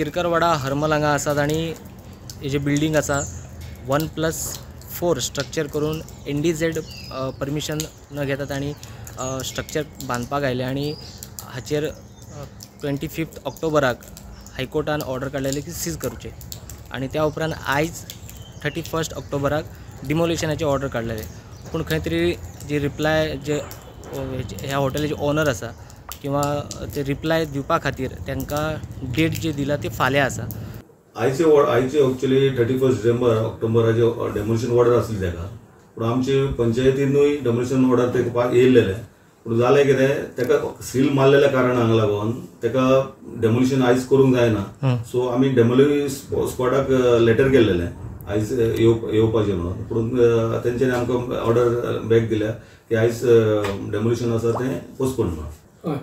गिरकरवाडा हरमल हांगा आसात आनी हे जे बिल्डींग आसा 1+4 स्ट्रक्चर करून NDZ permission न घेता तांणी स्ट्रक्चर बांदपाक आयलें आनी हाचेर 25 ऑक्टोबराक हायकोर्टान ऑर्डर काडलेली की सीज करचें आनी त्या उपरांत आयज 31 ऑक्टोबराक डिमोलिशनाची ऑर्डर काडलेले. पूण खंय तरी जी रिप्लाय जे ह्या हॉटेलाचे ओनर आसा किंवा ते रिप्लाय दिवपा खातीर तांकां डेट जी दिला ती फाल्यां आसा. आयचे एक्चुअली 31 डिसेंबर ऑक्टोबराचे डेमोलिशन ऑर्डर आसली ताका, पूण आमचे पंचायतीनूय डेमोलिशन ऑर्डर ताका येयल्लेलें. पूण जालें कितें, ताका सील मारलेल्या कारणाक लागून ताका डेमोलिशन आयज करूंक जायना. सो आमी डेमोलिशन स्क्वॉडाक लेटर केल्लेलें आयज येवपाचें म्हणून, पूण तेंच्यांनी आमकां ऑर्डर बॅक दिल्या की आयज डेमोलिशन आसा तें पोस्टपोन म्हणून. हय,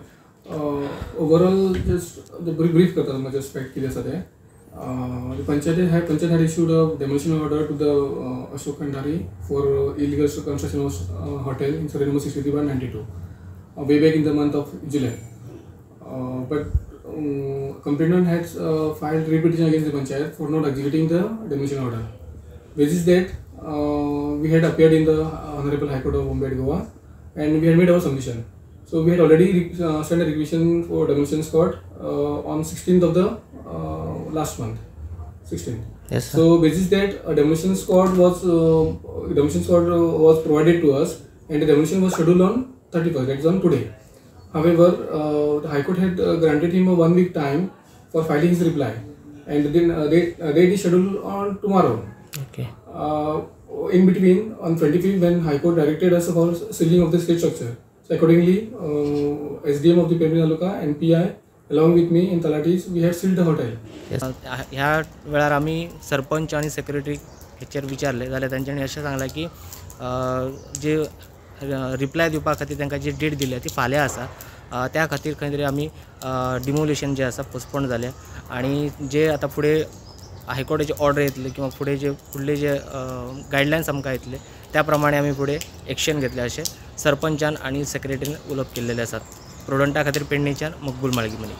ओवरऑल जस्ट ब्रीफ करता तुमकां, जस्ट फॅक्ट कितें आसा तें. Panchayat had issued a demolition order to the Ashok Kandhari for illegal construction of hotel in survey number 63/92 way back in the month of July. But complainant has filed writ petition against the panchayat for not executing the demolition order. Basis that we had appeared in the Honorable High Court of Bombay at Goa and we had made our submission. So we had already sent a requisition for demolition squad on 16th of the last month, 16th. Yes, sir. So basis that a demolition squad was provided to us and the demolition was scheduled on 31st, that is on today. However, the High Court had granted him a 1 week time for filing his reply, and then date is scheduled on tomorrow. Okay. In between, on 25th, when High Court directed us for sealing of the state structure. So accordingly, SDM of the Pernem Taluka and PI along with me and Talatis, we had sealed the hotel. ह्या वेळार आमी सरपंच आनी secretary हेचेर विचारलें जाल्यार तांच्यांनी अशें सांगलें की जे रिप्लाय दिवपा खातीर तांकां जी डेट दिल्या ती फाल्यां आसा, त्या खातीर खंय तरी आमी डिमोलिशन जें आसा पोस्टपोन जालें आनी जे आतां फुडें हायकोर्टाची ऑर्डर येतली किंवा फुडें जे फुडले जे गायडलायन्स आमकां येतले त्या प्रमाणे आमी फुडें एक्शन घेतले अशें सरपंचान आनी सेक्रेटरीन उलोवप केल्लेलें आसात. प्रोडंटा खातीर पेडणेच्यान मकबूल माळगीमनी.